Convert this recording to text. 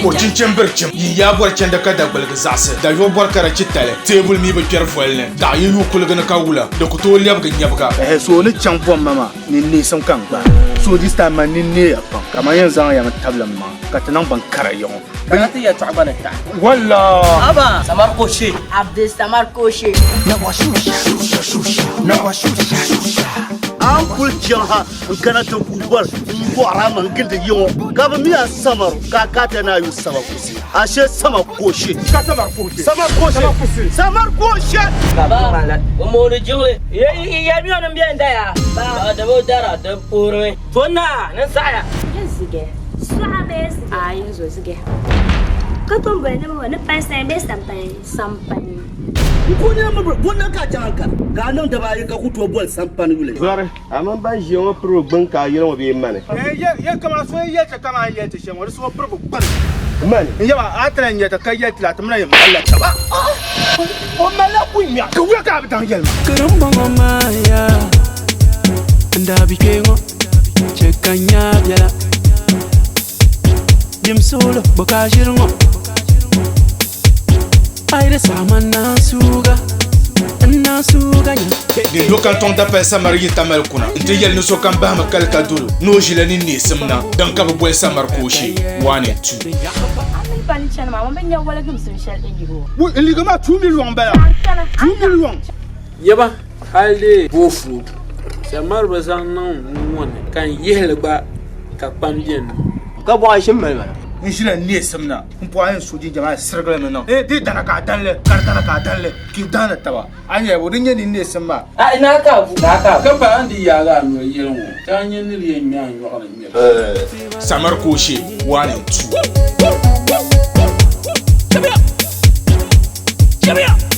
Ko chinchin biri chim, yin yaa bɔri chandi ka dagbuligi zaɣisi, dayuɣu bɔri ka di chi tali, teebuli mi bi kpɛri voli ni, daɣu yi yuui kuligi ni ka wula, di ku tooi lɛbigi nyɛbiga. Ɛhɛ so ni chaŋ bomma maa ni neesim ka n gbaai so this time man nini neeya pam ka man yɛn zaŋ ya mi tabili m maŋa ka ti niŋ bin kara yiŋɔ. Kana ti yɛltɔɣa gba ni taɣi. Walla! Haba! Samar Koshe. Abdul Samar Koshe. A ni kuli chaŋ ha n-kana ti ku bɔri m-bɔɣiri a maŋ gindi yiŋɔ, ka bɛ mi a Samaru ka a ka ti a ni a yuli Sama Kusi, ashe Sama Koshe. Ka Samar Koshe. Samar Koshe. Samar Koshe. Baba, o mooni jiŋli. Yɛlimiya ni m beni daya. Ba, di bi dara, di puhirimi. To naa, ni saɣiya. Yin zige, suɣa bee zige? Aai, yin zo zige. Ka tom boli ni bɛ ni pali sayin bee sampani? Sampani. N ku nyɛ mi bɔnna ka a chaŋ ka ka a niŋ daba ayi ka ku tooi boli sampani yuli. Zɔri, a mini ban ʒiya ŋɔ piri o gbini ka a yɛli ŋɔ bee mani? Ye kaman so yi yɛli ti kaman yɛli ti shɛm ŋɔ, di so piri bi gbini. Mani? N yaba, a ti lahi nya ti ka yɛli ti la, ti mi na yɛn malila taba. O malila kunya, ka wuya ka a bi daŋ yɛli ma. Karimbɔŋɔ maa yaa, n daa bi kpe ŋɔ, chɛ ka n nya biɛla. Dim suɣulo bɔ ka a ʒiri ŋɔ? A yi di saɣi ma n naan suuga, n naan suuga nya. Din do kantɔŋ dapali Samari yi Tamali kuna nti yɛli ni sokam bahimi kali ka dol o ni o ʒila ni neesim na, din ka bɛ boli Samari kooshee 1 and 2. A mini pa ni chani maa, ŋun bi nya waligimsim shɛli n-yihi o. Wui, n liiga maa 2 million m-bala, 2 million. Yaba, hali dee boofu Samari bi zaŋ niŋ n ŋɔ ni ka n yihili gba ka kpam beni. Ka bɔɣa ʒim mali ma na. N ʒila neesim na m-pɔhi n su jinjam a sirigili mi niŋ. Di dana ka a danli, ka di dana ka a danli, ka yi daani taba. A nyɛla bo, di nyɛ ninneesim maa. Ai naa ka a bu. Naa ka a bu. Ka paai n di yaagi a noli yɛli ŋɔ, ka a nya ni di yɛn ŋme a nyɔɣu ni ŋmɛbu. Samari Kooshe 1 and 2. Chabiya! Chabiya!